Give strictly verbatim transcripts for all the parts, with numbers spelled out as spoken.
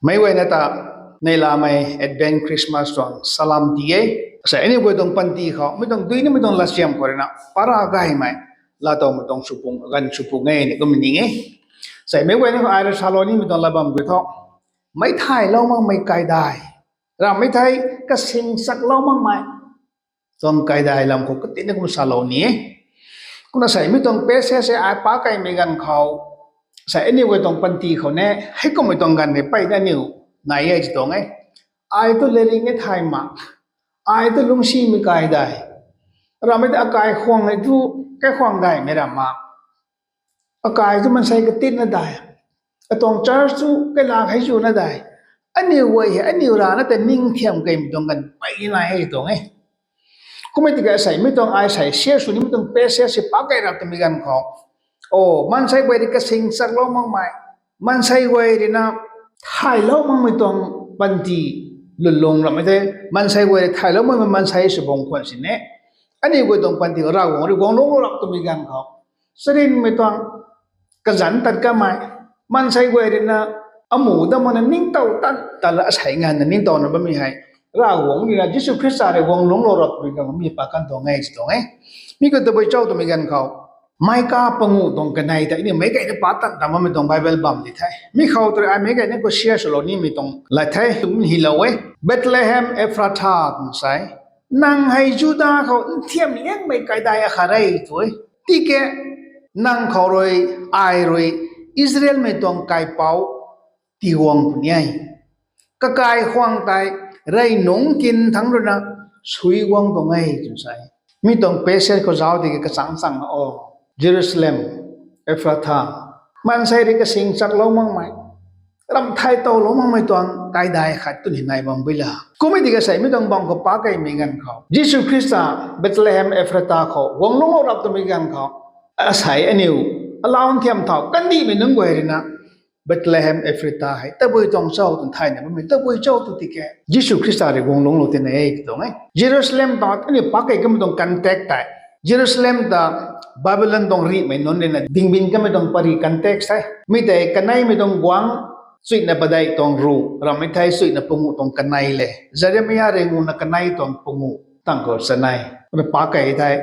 Meic guayna ta neihlamei Advent Christmas tuang salam ti e. Sa aniu guay tuang panty khou mi tuang dui nimei tuang latsiam khou rui na para gaymei laatowmei tuang swpung, ganv swpung e ni kum ning e. Sa meic guayna khou ai rui salou nimei tuang lat bam kiu thu, meic thaylou makmei kaidai, ramhmei thei kasing chaklou makmei tuang kaidai lam khou katinna kum salou ni e. Kumna sa mi tuang passage se ai pac keymei ganv khou, sa aniu guay tuang panty khou ne, heikummei tuang ganv ni peyna aniu nai e ti tuang e. Ai tu latrik ni thay mak, ai tu lungcsimei kaidai, ramhmei ta akai khwang hei tu kaikhwang daihmei ram mak, akai tu maansei katinna dai, atuang church tu kailak hei zuna dai, aniu guay hei aniu rana ta ningthiam keymei tuang ganv pey nai e tuang e. Kummei tiki sa mi tuang ai sa share sw nimei tuang passage se pac key rap twmei ganv khou, o, maansei guay rui kasing chaklou makmei, maansei guay rui na thaylou makmei tuang panty lwnlung ramhmei the, maansei guay rui thaylou makmei maansei sw bam khwan sini, aniu guay tuang panty Ravguangc rui guang lungclou rap twmei ganv khou, charynmei tuang kazanc tat kamei, maansei guay rui na amu dam makna ningtow tan ta la asei nganvna ningtowna bammei hei, Ravguangc rui na Jisu Khrista rui guang lungclou rap twmei ganv mi pac kan tuang e ti tuang e. Mi khou tabui cho twmei ganv khou, Mika panguh tuang kanei ta aniu meic guayna pac tan ta bammei tuang Bible bam di the. Mi khou tu rui ai meic guayna khou share swlou nimei tuang lat the, kum hylou e. Bethlehem Ephrathah twna sa e, nang hei Juda khou nthiam liangmei kaidai akhat re tu e. Tiki nang khou rui, ai rui, Israelmei tuang kaipouc tiguang puni e. Kakai khwang tei rey nungc kin thangc rui na sui guang tuang e twna sa e. Mi tuang passage khou zauc tiki kachang chang o, Jerusalem, Ephrathah, maansei rui kasing chaklou makmei, ramh thay towlou makmei tuang kaidai khat twn hei nai bam bui la. Kummei tiki sa mi tuang bam khou pac keymei ganv khou, Jisu Khrista Bethlehem Ephrathah khou guang lungclou rap twmei ganv khou, asei aniu alau nthiam thau kandihmei nunc guay rui na Bethlehem Ephrathah hei tabui tuang cho twna thayna bammei tabui cho tw tiki Jisu Khrista rui guang lungclou tina e tuang e. Jerusalem ta aniu pac key kamei tuang context tei, Jerusalem ta Babylon tuang rihmei nunc rui na dingbin kamei tuang pary context the. Mi tei kaneimei tuang guangc, chuina padeih tuang ruh, ramhmei thei chuina panguh tuang kanei le, Jeremia rui nguna kanei tuang panguh tang khou chanei. Kumna pac key thei,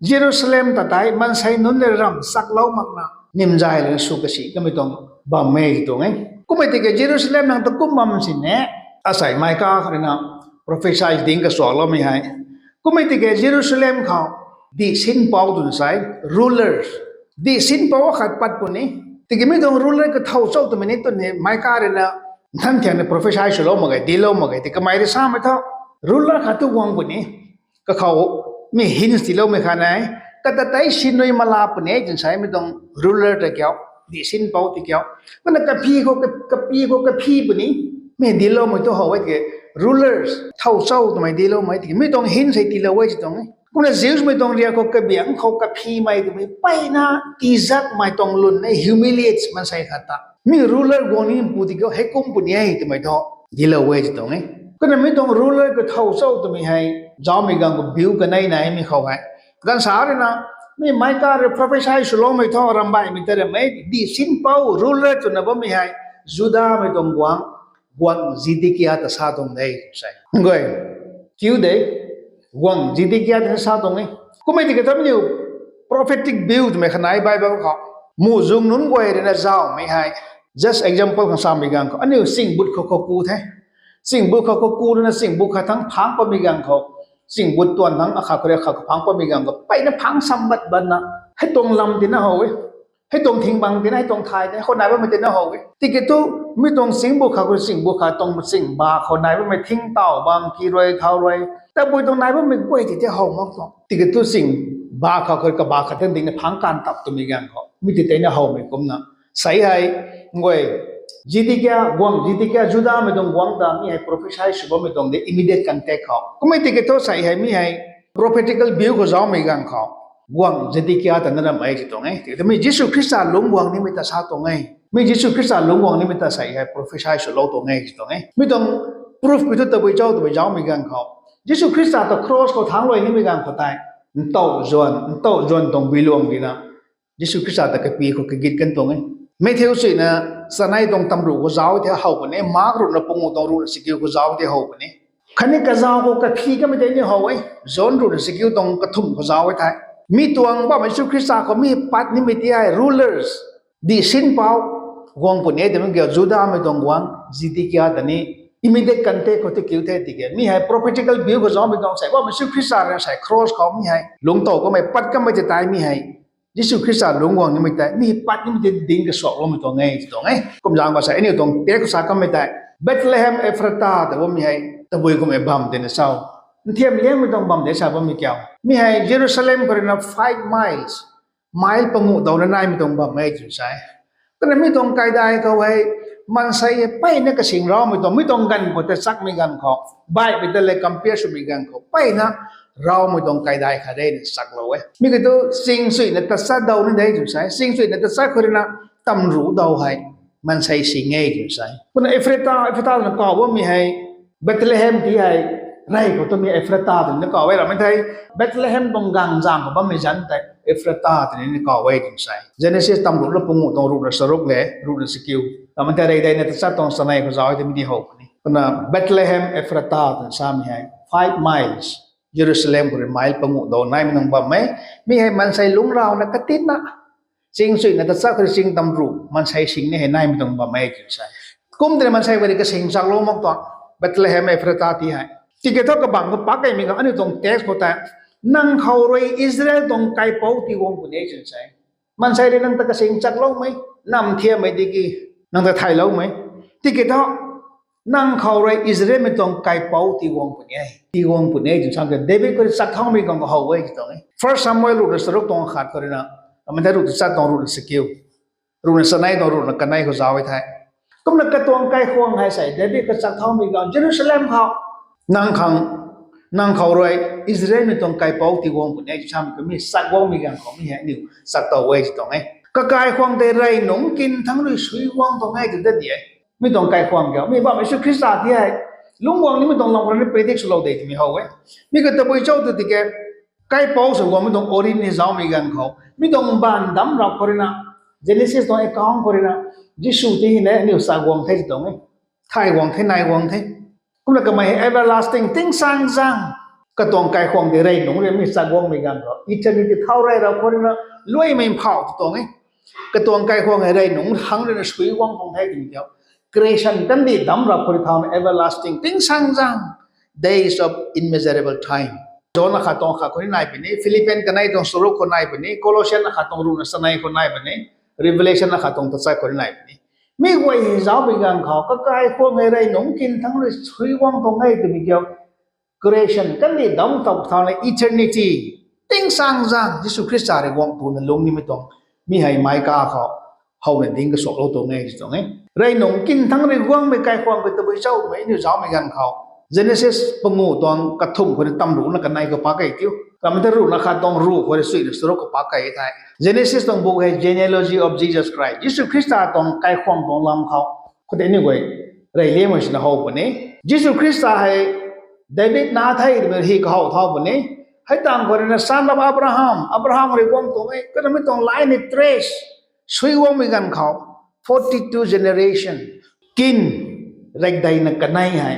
Jerusalem ta tei maansei nunc rui ramh chaklou makna nimzay lana sw kasi kamei tuang bam e tuang e. Kummei tiki Jerusalem nang ta kum bam sini, asei Mika khou rui na prophecy ding kasuakloumei hei. Kummei tiki Jerusalem khou dihsinpouc twna sa e, rulers, dihsinpouc akhat pat puni. Tiki mi tuang ruler kathow cho twmei ni twn ni Mika rui na nthan thiangna prophecy swlou mak ge, dinclou mak ge, tiki kamei rui samei thu, ruler khat tu guang puni. Kakhou mi hints tiiloumei khat e, kata tei sinui mala puni e twna sa e mi tuang ruler ta kiu, dihsinpouc ti kiu. Kumna kaphi khou, ka- kaphi khou kaphi puni, mi dincloumei tu how e tiki, rulers thow cho twmei dincloumei tiki mi tuang hints hei tiilou e ti tuang e. Kumna Jewsmei tuang riak khou kabiangc khou kaphimei twmei peyna tizakmei tuang lwn e, humiliate maansei khat ta. Mi ruler guang ni pu tiki heikum puni e twmei thu dinclou e ti tuang e. Kumna mi tuang ruler kathow cho twmei hei, zaumei ganv khou biu kanei naimei khou hei, ganv sa rui na, mi Mika rui prophecy swloumei thu ramh baihmei ta ramei, dihsinpouc ruler twna bammei hei, Judamei tuang guangc, guangc Zedekia ta sa tuang de, sa e. Guay, kiu de, guangc Zedekia ta sa tuang e. Kummei tiki thu aniu prophetic view twmei khanei Bible khou, muhzwng nunc guay rui na zaumei hei, just example khang samei ganv khou, aniu chingbut khou khou ku the. Chingbut khou khou ku rui na chingbut khat thangc phangc patmei ganv khou, chingbut tuan thangc akhat khou rui akhat khou phangc patmei ganv khou peyna phangc sambat batna, hei tuang lam tina how e. Hei tuang thing bang tina, hei tuang thay tina, khou nai bammei tina how e. Tiki thu, mi tuang chingbut khat khou chingbut khat tuang chingba khou nai bammei thingtaw bang ki rui thau rui, tabui tuang nai bammei guay ti tei how mak tuang. Tiki thu chingba khat khou kaba khat tan dingna phangc kan tap twmei ganv khou mi ti teina howmei kumna, sa e hei, guay, Zedekia, guangc Zedekia, Judamei tuang guangc ta mi hei prophecy sw bammei tuang de immediate context khou. Kummei tiki thu sa e hei mi hei prophetical view khou zaumei ganv khou, guangc Zedekia ta na ramh e ti tuang e. Tiki thu mi Jisu Khrista lungc guang nimei ta sa tuang e. Mi Jisu Khrista lungc guang nimei ta sa e hei prophecy swlou tuang e ti tuang e. Mi tuang proof kiu thu tabui cho twmei zaumei ganv khou, Jisu Khrista ta cross khou thangc luai nimei ganv khou tei, ntaw zuan, ntaw zuan tuang biluang dina, Jisu Khrista ta kapi khou kagit kan tuang e. Matthew suina chanei tuang tamruh khou zauc the how puni, Mark ruhna panguh tuang ruhna sikiu khou zauc the how puni. Khatni kazauh khou kaphi kamei tei ni how e, John ruhna sikiu tuang kathumh khou zauc e thei. Mi tuang Poubauhmei Jisu Khrista khou mi pat nimei ti hei rulers, dihsinpou guang puni e twmei kiu, Judamei tuang guangc Zidikia ta ni, immediate context khou tiki the tiki. Mi hei prophetical view khou zaumei tuang sei, Poubauhmei Jisu Khrista rui sei cross khou mi hei lungctow kamei pat kamei tei tei mi hei Jisu Khrista lungc guang nimei tei mi hei pat nimei tei ding kasuakloumei tuang e tw tuang e. Kumzaeng khou sei aniu tuang text khou sa kamei tei Bethlehem Ephrata ta bammei hei tabui kummei bam tei na cho? Nthiam liangmei tuang bam tei sa bammei kiu? Mi hei Jerusalem khou ruina five miles, mile panguh downa naimei tuang bam e tw sa e. Kumna mi tuang kaidai khou hei maansei hei mpeyna kasing raumei tuang, mi tuang ganv khou tei chakmei ganv khou, baihmei ta le compare swmei ganv khou mpeyna raumei tuang kaidai khat de na chaklou e. Mi kiu thu chingchuina tachat daw ni de tw sa e. Chingchuina tachat khou ruina tamruh daw hei maansei sing e tw sa e. Kumna Ephrata, Ephrata twna kaw bammei hei Bethlehem ti hei rey khou twmei Ephrata twna kaw e ramei thei, Bethlehem tuang gangzang khou bammei zanc tei Ephrata twna ni kaw e tw sa e. Genesis tamruh la panguh tuang ruhna charuk le ruhna sikiu, ramei thei reydeina tachat tuang chanei khou zauc e twmei di how puni. Kumna Bethlehem Ephrata twna samei hei five miles, Jerusalem khou rui mile panguh daw naimei nung bam e. Mi hei maansei lungc rauna katinna, chingchuina tachat khou rui ching tamruh maansei sing ni hei naimei tuang bam e tw sa e. Kum tei maansei guay rui kasing chaklou mak tuang Bethlehem Ephrata ti hei. Tiki thu kabangc khou pak keymei khou aniu tuang text khou tei, nang khou rui Israel tuang kaipouc tii guang puni e tw sa e. Maansei rui nang ta kasing chakloumei, nam thiammei tiki nang ta thayloumei. Tiki thu nang khou rui Israelmei tuang kaipouc tii guang puni e, tii guang puni e tw sa e. David khou rui chak thaumei khang khou how e tw tuang e. First Samuel ruhna charuk tuang khat khou ruina, ramei thei ruhna tachat tuang ruhna sikiu, ruhna chanei tuang ruhna kanei khou zauc e thei. Kumna katuang kaikhwang hei sei David khou chak thaumei khang Jerusalem khou, nang khang, nang khou rui Israelmei tuang kaipouc tii guang puni e tw samei khou mi chak guangmei ganv khou mi hei aniu chak tow e tw tuang e. Kakaikhwang tei rey nungc kin thangc rui sui guang tuang e tw ta di e. Mi tuang kaikhwang kiu, mi Poubauhmei Jisu Khrista ti hei lungc guang nimei tuang lam khou rui ni predict swlou de twmei how e. Mi kiu tabui cho tw tiki, kaipouc sw guangmei tuang origin ni zaumei ganv khou, mi tuang mbaanv damc rap khou ruina, Genesis tuang account khou ruina, Jisu ti hei ni aniu chak guang the tw tuang e. Thay guang the, nai guang the. Kumna kamei hei everlasting, tingsaengzaeng, katuang kaikhwang tei rey nungc rui mi chak guangmei ganv khou, eternity thau rey rap khou ruina, luaimei mphauh tw tuang e. Katuang kaikhwang hei rey nungc thangc ruina sui guang tuang the twmei kiu, creation kandih damc rap khou rui thauna everlasting, tingsaengzaeng, days of immeasurable time. John akhat tuang khat khou ni nai puni, Philippian kanei tuang charuk khou nai puni, Colossian akhat tuang ruhna chanei khou nai puni, Revelation akhat tuang tachat khou ni nai puni. Mi guay hei zaumei ganv khou kakaikhwang hei rey nungc kin thangc rui sui guang tuang e twmei kiu, creation kandih damc tow thauna eternity, tingsaengzaeng Jisu Khrista rui guang tuna lungc nimei tuang, mi hei Micah khou howna ding kasuaklou tuang e tw tuang e. Rey nungc kin thangc rui guangmei kaikhwang khou tabui cho twmei aniu zaumei ganv khou, Genesis panguh tuang kathumh khou rui tamruhna kanei khou pak key tiu, ramei thei ruhna khat tuang ruh khou rui chuina charuk khou pak key thei. Genesis tuang buk hei Genealogy of Jesus Christ, Jisu Khrista tuang kaikhwang tuang lam khou, khoutei aniu guay rey liangmei swna how puni. Jisu Khrista hei David nac the twmei hi kahow thau puni. Hei tangv khou ruina son of Abraham, Abraham rui guang tuang e, kanamei tuang line ni trace sui guangmei ganv khou, forty-two generation, kin, rekdeina kanei hei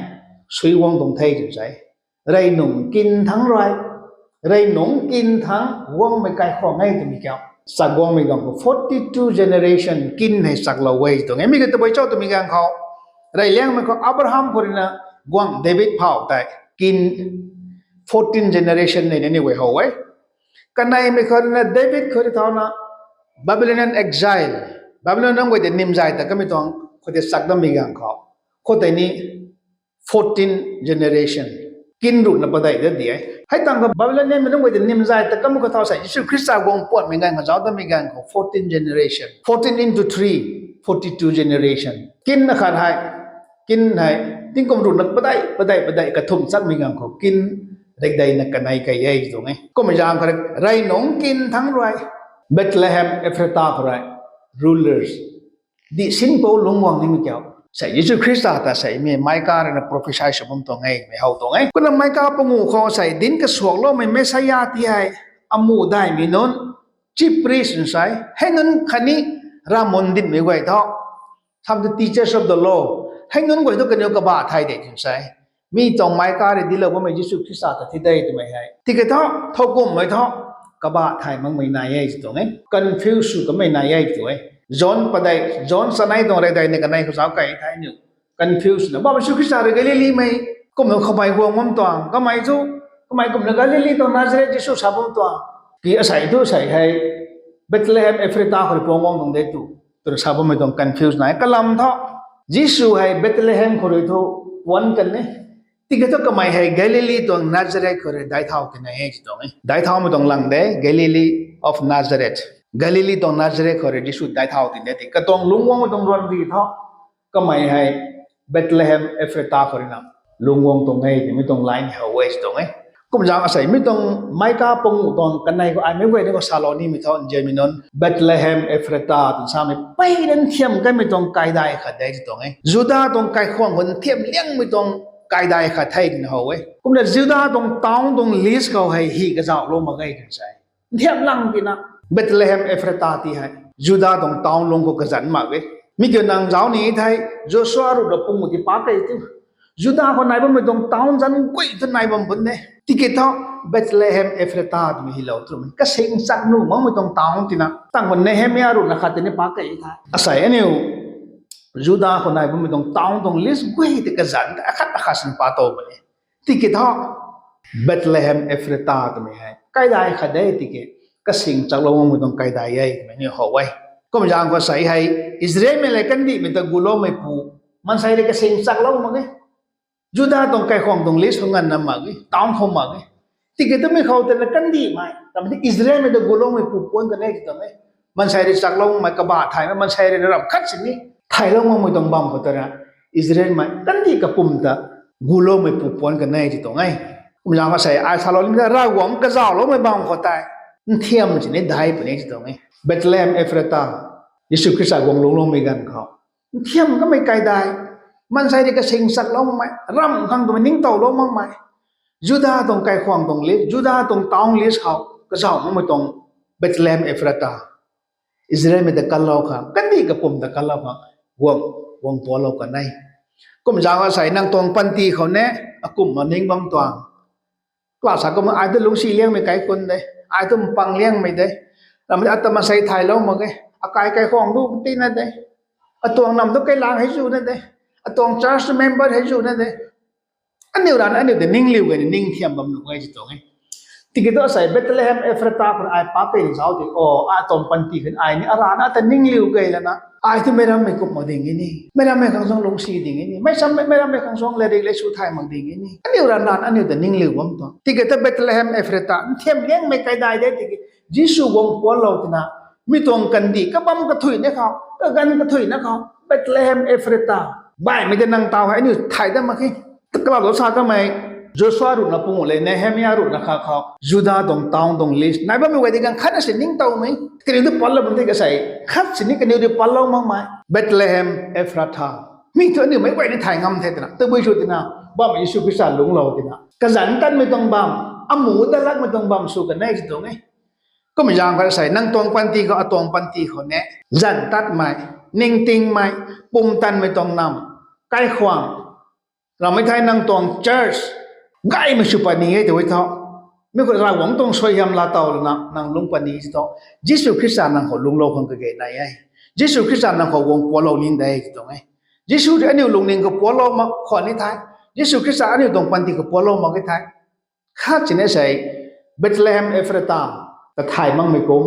sui guang tuang the tw sa e. Rey nungc kin thangc rui, rey nungc kin thangc guangmei kaikhwang e twmei kiu, chak guangmei ganv khou forty-two generation kin hei chaklou e tuang e. Mi kiu tabui cho twmei ganv khou, rey liangmei khou Abraham khou ruina guang David phau tei kin fourteen generation nei na ni guay how e. Kaneimei khou ruina David khou rui thauna Babylonian exile, Babylon nunc guay tei nimzay ta kamei tuang khou tei chak dammei ganv khou, khoutei ni fourteen generation, kin ruhna padeih dat di e. Hei tangv khou Babylon nunc guay tei nimzay ta kamei khou thau sei Jisu Khrista guang puatmei ganv khou zauc dammei ganv khou fourteen generation, fourteen into three, forty-two generation. Kin akhat hei, kin hei tingkum ruhna padeih padeih padeih kathumh chakmei ganv khou kin rekdeina kanei key e tuang e. Kummei zaeng khou rey nungc kin thangc rui, Bethlehem Ephrata khou rui rulers, dihsinpou lungc guang nimei kiu, sei Jisu Khrista ta sei mi Micah ruina prophecy sw bam tuang e mei how tuang e. Kumna Micah panguh khou sei dinc kasuakloumei Messiah ti hei amuh daihmei nunc, chief priest nunc sei, hei nunc khatni Ravmun dinhmei guay thu, sam tu teachers of the law, hei nunc guay thu kaniw kabah thay de twna sa e. Mi tuang Micah rui dinclou bammei Jisu Khrista ta thi de twmei hei. Tiki thu, thowkumhmei thu, kabah thay makmei nai e tw tuang e. Confuse sw kamei nai e tw e. John padeih, John chanei tuang reydei ni kanei khou zauc key the aniu. Confuse na. Bam Jisu Khrista rui Galili mei kumna kamei guang bam tuang. Kamei thu, kamei kumna Galili tuang Nazareth Jisu sa bam tuang. Ki asei thu asei hei Bethlehem Ephratah khou rui puang guang tuang de tu, twna sa bammei tuang confuse nai. Kalam thu, Jisu hei Bethlehem khou rui thu puan kan e. Tiki thu kamei hei Galili tuang Nazareth khou rui daic thau tina e tw tuang e. Daic thaumei tuang lang de, Galilee of Nazareth. Galili tuang Nazareth khou rui Jisu daic thau tina e ti. Katuang lungc guangmei tuang ruan di thu, kamei hei Bethlehem Ephratah khou rui na lungc guang tuang e ti mi tuang line how e tw tuang e. Kumzaeng asei mi tuang Micah panguh tuang kanei khou ai meic guay ni khou salou nimei thu nzianmei nunc, Bethlehem Ephratah twna samei peyna nthiam kanmei tuang kaidai khat de tw tuang e. Juda tuang kaikhwang khou nthiam liangmei tuang kaidai khat the twna how e. Kumna Juda tuang town tuang list khou hei hi kazauhlou mak ge twna sa e. Nthiam lang tina, Bethlehem Ephratah ti hei Juda tuang town lungc khou kazanc mak e. Mi kiu nang zauc ni thei, Joshua ruhna panguh ti pak key ti, Juda khou nai bammei tuang town zanc guay tu nai bam bun de. Tiki thu, Bethlehem Ephratah twmei hilou twmei kasing chak nuh makmei tuang town tina tang khou Nehemia ruhna khat tini pak key the. Asei aniu Juda khou nai bammei tuang town tuang list guay ti kazanc ta akhat akhat sin pa tow puni. Tiki thu, Bethlehem Ephratah twmei hei kaidai khat de tiki, kasing chaklou makmei tuang kaidai e twmei ni how e. Kumzaeng khou asei hei Israelmei lev kandihmei ta guloumeipu, maansei rui kasing chaklou mak ge. Juda tuang kaikhwang tuang list khou nganvna mak e, town khou mak e. Tiki twmei khou tana kandihmei, tamei ti Israelmei ta guloumeipu puan kan e ti tuang e. Maansei rui chaklou makmei, kabah thaymei, maansei rui ramh khat sini thaylou makmei tuang bam khou tana Israelmei kandih kapwm ta guloumeipu puan kan e ti tuang e. Kumzaeng asei ai salou nimei ta Ravguangc kazauhloumei bam khou tei nthiam sini daic puni ti tuang e. Bethlehem Ephratah, Jisu Khrista guang lungcloumei ganv khou nthiam kamei kaidai, maansei rui kasing chaklou makmei, ramh khang twmei ningtowlou makmei, Juda tuang kaikhwang tuang list, Juda tuang town list khou kazauh makmei tuang Bethlehem Ephratah, Israelmei ta kanlou khang, kandih kapwm ta kanlou khang guang, guang pualou kan e. Kumzaeng asei nang tuang panty khou ni akumhna ning bam tuang. Class sa kumna ai tu lungcsi liangmei kaikhun de, ai tu mpang liangmei de, ramh ata maansei thaylou mak ge, akai kaikhwang tu tina de, atuang nam tu kailang hei zu na de, atuang church member hei zu na de. Aniu rana aniu ta ningliu gay ni ning thiam bam nuh e ti tuang e. Tiki thu asei Bethlehem Ephratah khou ai pak key ni zauc ti, o, atuang panty khou ai ni arana ata ningliu gay lana, ai tu meic rammei kup mak ding e ni, meic rammei khang suang lungcsi ding e ni, meic sam meic rammei khang suang latrik lei sw thay mak ding e ni, aniu rana aniu ta ningliu bam tuang. Tiki thu Bethlehem Ephratah nthiam liangmei kaidai de tiki, Jisu guang pualou tina, mi tuang kandih kabam kathuina khou, kaganv kathuina khou Bethlehem Ephratah, baihmei ta nang taw hei aniu thay dat mak khe. Kalam tu sa kamei, Joshua ruhna panguh lev Nehemia ruhna khat khou Juda tuang town tuang list nai bammei guay di ganv khatna si ningtowmei, kaniw tu panlou bam di kasei, khat sini kaniw di panlou makmei Bethlehem Ephratah, mi tu aniu meic guay ni thay ngam the twna tabui sw tina, bam Jisu Khrista lungclou tina kazanc tatmei tuang bam, amuh dat lakmei tuang bam sw kan e ti tuang e. Kumzaeng khat asei nang tuang panty khou, atuang panty khou ni zanc tatmei, ningtingmei, pumtanmei tuang nam, kaikhwang, ramhmei thei nang tuang church gaymei sw pat ni e tw e thu, mi khou Ravguangc tuang suaihiam laatow lana nang lungc pat ni ti thu, Jisu Khrista nang khou lungclou khang kage nai e. Jisu Khrista nang khou guang pualou ning de ti tuang e. Jisu rui aniu lungning khou pualou mak khwan ni thei, Jisu Khrista aniu tuang panty khou pualou mak e thei, khat sini sei Bethlehem Ephratah ta thay makmei kum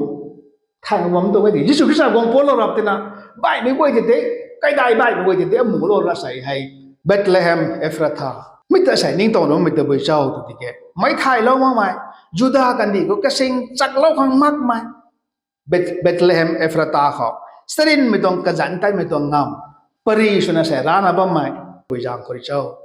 thay mak bam tuang e ti. Jisu Khrista guang pualou rap tina, baihmei guay ti de, kaidai baihmei guay ti de, amuhlou ra sei hei Bethlehem Ephratah, mi ta sei ningtowloumei tabui cho tw tiki, meic thaylou makmei, Juda kandih khou kasing chaklou khang makmei Beth-, Bethlehem Ephratah khou sarinmei tuang kazanc tatmei tuang nam, pary swna sei rana bammei, pui zaeng khou rui cho,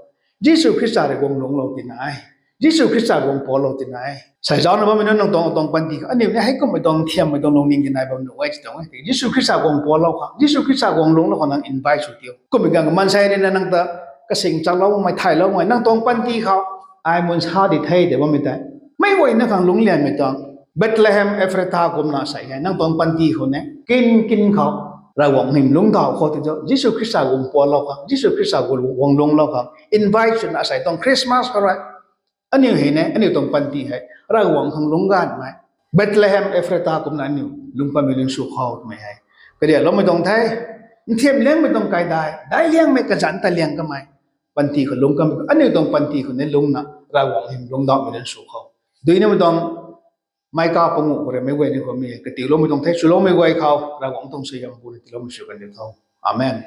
Jisu Khrista rui guang lungclou tina e. Jisu Khrista guang pualou tina e. Sei zaucna bammei nunc nang tuang, tuang panty khou aniu ni heikumhmei tuang thiammei tuang lungning ti nai bam nuh e ti tuang e. Jisu Khrista guang pualou khang, Jisu Khrista guang lungclou khang nang invite sw tiu. Kummei ganv khou maansei rui na nang ta kasing chaklou makmei, thaylou makmei nang tuang panty khou ai mun sa di the tei bammei tei, meic guayna khang lungclianmei tuang Bethlehem Ephratah kumna sei hei nang tuang panty khou ni kin kin khou Ravguangc hym lungcdauh khou ti tu Jisu Khrista guang pualou khang, Jisu Khrista guang lungclou khang invite swna asei tuang Christmas khou rui aniu hei ne, aniu tuang panty hei Ravguangc khang lungc ganvmei, Bethlehem Ephrathah kumna aniu lungc patmei lun sw khou twmei hei kariakloumei tuang the. Nthiam liangmei tuang kaidai, daic liangmei kazanc ta liang kamei panty khou lungc kamei aniu tuang panty khou ni lungcna Ravguangc hym lungcdauhmei lun sw khou, duinamei tuang Micah panguh khou rui meic guay ni khou mi katiuloumei tuang the. Swloumei guay khou Ravguangc tuang suaihiam bu ni tiiloumei sw kan diu tho. Amen.